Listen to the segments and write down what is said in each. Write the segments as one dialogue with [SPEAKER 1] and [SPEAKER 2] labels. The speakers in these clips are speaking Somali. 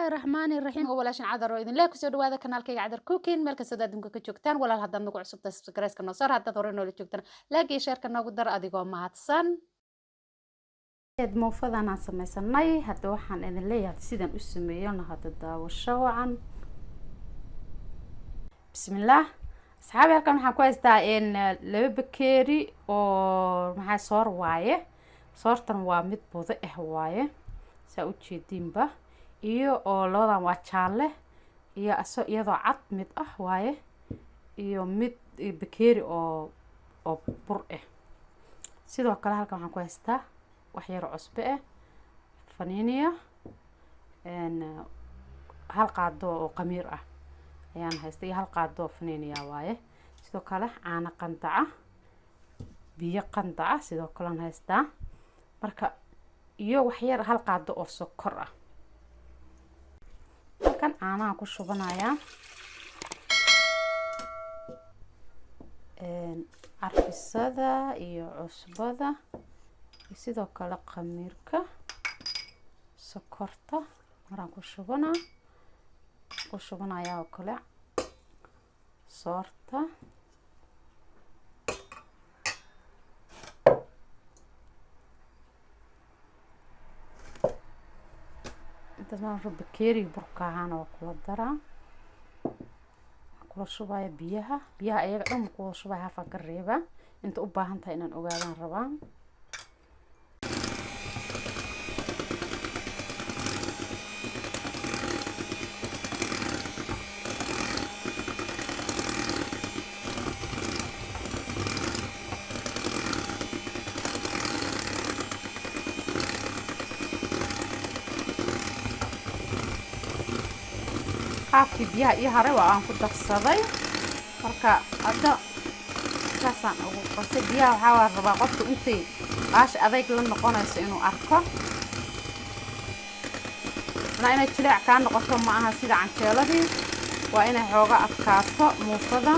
[SPEAKER 1] Bismillaahi raxmaani raxiim. Walaashan Cadar oo idin leh, kusoo dhawaada kanaalkayga Cadar Cooking. Meel kastoo adduunka ka joogtaan, walaal, haddaad nagu cusubtahay, subscribe-ka noo saar. Haddaad hore noola joogtaan, like iyo share-ka noogu dar adigoo mahadsan. Muufadan aan sameysanay hadda, waxaan idin leeyahay sidaan u sameeyona hadda daawasho wacan. Bismillaah. Asxaabi, halkan waxaan ku haystaa laba bakeeri oo maxaa soor waaye. Soortan waa mid budo ah waaye, saa ujeediinba, iyo oo labadan waa jaalle iyo aso iyadoo cad mid ah waaye, iyo mid bakeeri oo bur ah. Sidoo kale halkan waxaan ku haystaa wax yaro cusbe ah, faniiniya, hal qaado oo qamiir ah ayaan haystay iyo hal qaado oo faniiniya waaye. Sidoo kale caano qandaca, biyo qandaca sidoo kalean haystaa. Marka iyo waxyar, hal qaado oo sokor ah. Halkan caanaha ku shubanayaa, carfisada iyo cusbada iyo sidoo kale khamiirka, sokorta maraan ku shubanaa, ku shubanayaa oo kale soorta. Intaas maa bakeeriga burka ahaana waa kula daraa, kula shubaya biyaha. Biyaha ayaga dhan kuwada shubaya, hafaan ka reebaa. Inta u baahan tahay inaan ogaadaan rabaa. Qaabkii biyaha ii haray waa aan ku darsaday. Marka hadda saasaan ugu qasay biyaha. Waxaa rabaa qofku intay baasha adayg la noqonayso inuu arko. Manaa inay jileec kaa noqoto ma aha sida canjeeladii, waa inay xooga adkaato muufada.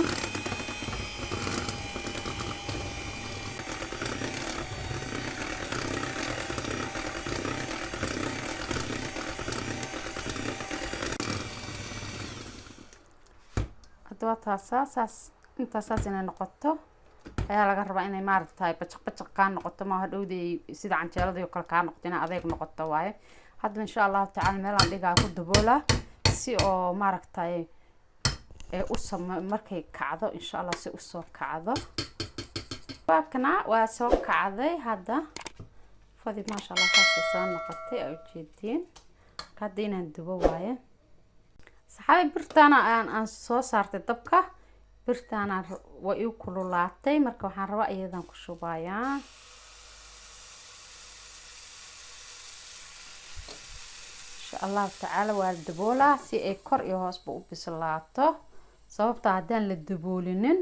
[SPEAKER 1] Hadda waa taasaa, saas intaas saas inay noqoto ayaa laga rabaa, inay maaragtay bajaq bajaq kaa noqoto ma hadhowdii sida canjeeladii oo kale kaa noqoto, inay adeeg noqoto waaye. Hadda insha Allahu tacaala meelaan dhigaa ku daboolaa si oo maaragtay u same markay kacdo, insha Allah, si usoo kacdo. Waa kana, waa soo kacday hadda fadi, maasha Allah, saasay soo noqotay aa ujeediin. Hadda inaan dubo waaye. Saxaabi, birtaana aan soo saartay dabka, birtaana waa ii kululaatay. Marka waxaan rabaa iyadan ku shubayaa. Insha Allahu tacaala waa la daboolaa si ay kor iyo hoosba u bislaato, sababta haddaan la daboolinin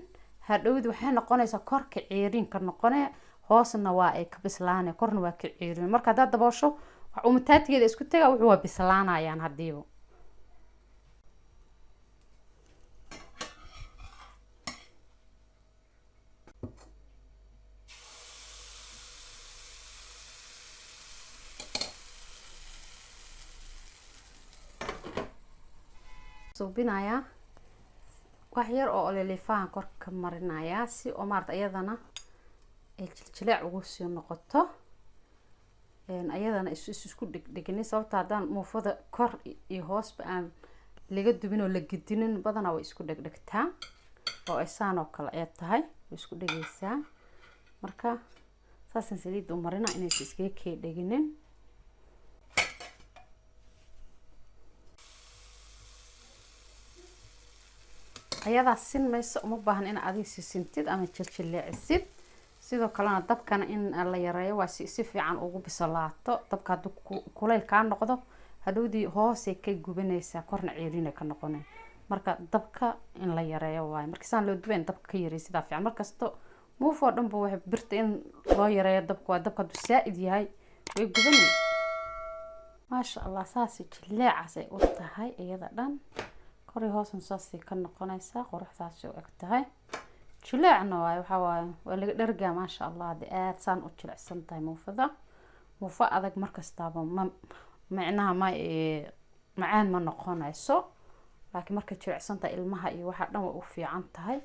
[SPEAKER 1] hadhowdi waxay noqonaysaa korka ceeriinka noqone, hoosna waa ay ka bislaanay, korna waa ka ceerin. Marka haddaad daboosho, wax umataatigeeda isku taga, wuxuu waa bislaanayaan hadiiba. Suubinayaa wax yar oo ololifahan korka ka marinayaa si oo maarata iyadana ay jiljileec ugu sii noqoto, ayadana isku dhegdheginin, sababta haddaan muufada kor iyo hoosba aan laga dubin oo la gedinin, badanaa way isku dhegdhegtaa oo ay saan oo kale ee tahay way isku dhegeysaa. Marka saasaan saliidda u marina inaysa iskaga kee dheginin. Ayadaa sinmayso, uma baahan in adiga sisintid ama jiljileecisid. Sidoo kalena dabkana in la yareeyo waa si si fiican ugu bislaato. Dabka hadduu kuleyl kaa noqdo, hadhowdii hoosay ka gubanaysaa, korna ceeriinay ka noqonay. Marka dabka in la yareeyo waayo. Marka saan loo dubayn, dabka ka yarey sidaa fiican. Markasto muufo oo dhanba waxay birta in loo yareeyo dabka waa. Dabka hadduu saa-id yahay way gubanay. Maasha Allah, saasi jileecaas ay u tahay iyada dhan, kor iyo hoosna saasay ka noqonaysaa, quruxdaasi u eg tahay, jileecna waayo. Waxaa waaye waa laga dhergaa, maasha Allah. Hadda aada saan u jilicsan tahay muufada. Muufo adag markastaaba ma micnaha ma Macaan ma noqonayso, laakiin markay jilicsan tahay ilmaha iyo waxaa dhan way u fiican tahay.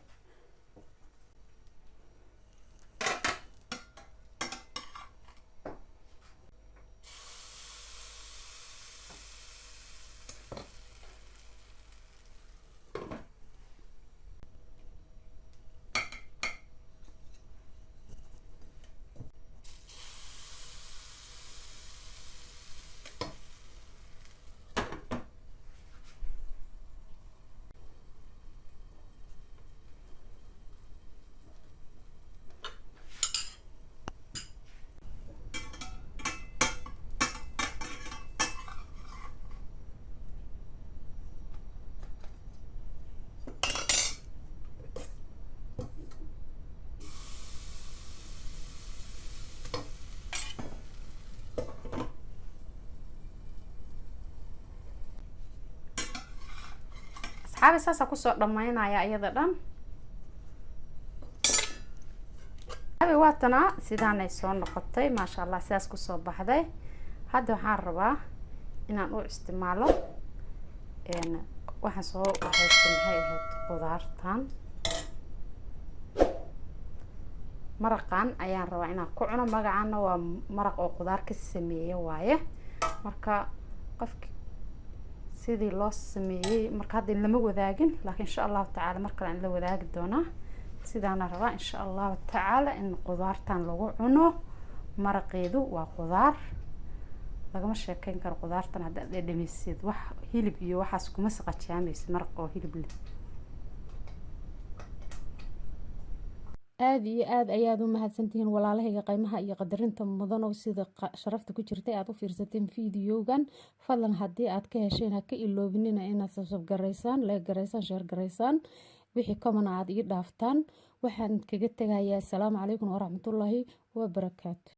[SPEAKER 1] Asxaabi, saasaa kusoo dhamaynaya iyada dhan. Asxaabi, waatana sidaanay soo noqotay, maasha Allah, sidaas kusoo baxday. Hadda waxaan rabaa inaan u isticmaalo waxaan soo haysto, maxay ahayd, qudaartan. Maraqan ayaan rabaa inaan ku cuno. Magacaana waa maraq oo qudaar ka sameeye waaye. Marka qofki sidii loo sameeyey marka hadda lama wadaagin, laakiin insha Allahu tacaala mar kale aan la wadaagi doonaa. Sidaana rabaa insha Allahu tacaala in qudaartan lagu cuno. Maraqeedu waa qudaar, lagama sheekeyn karo. Qudaartan haddaad dhadhamisid, wax hilib iyo waxaas kuma saqajaamaysid, maraq oo hilib leh. Aada iyo aada ayaad u mahadsantihiin, walaalahayga qiimaha iyo qadarinta mudanow, sida sharafta ku jirtay aada u fiirsateen videogan. Fadlan haddii aad ka hesheen, ha ka iloobinina inaad subscribe garaysaan, like garaysaan, share garaysaan, wixii comment aad ii dhaaftaan. Waxaan kaga tegayaa asalaamu calaykum waraxmatullaahi wabarakaatu.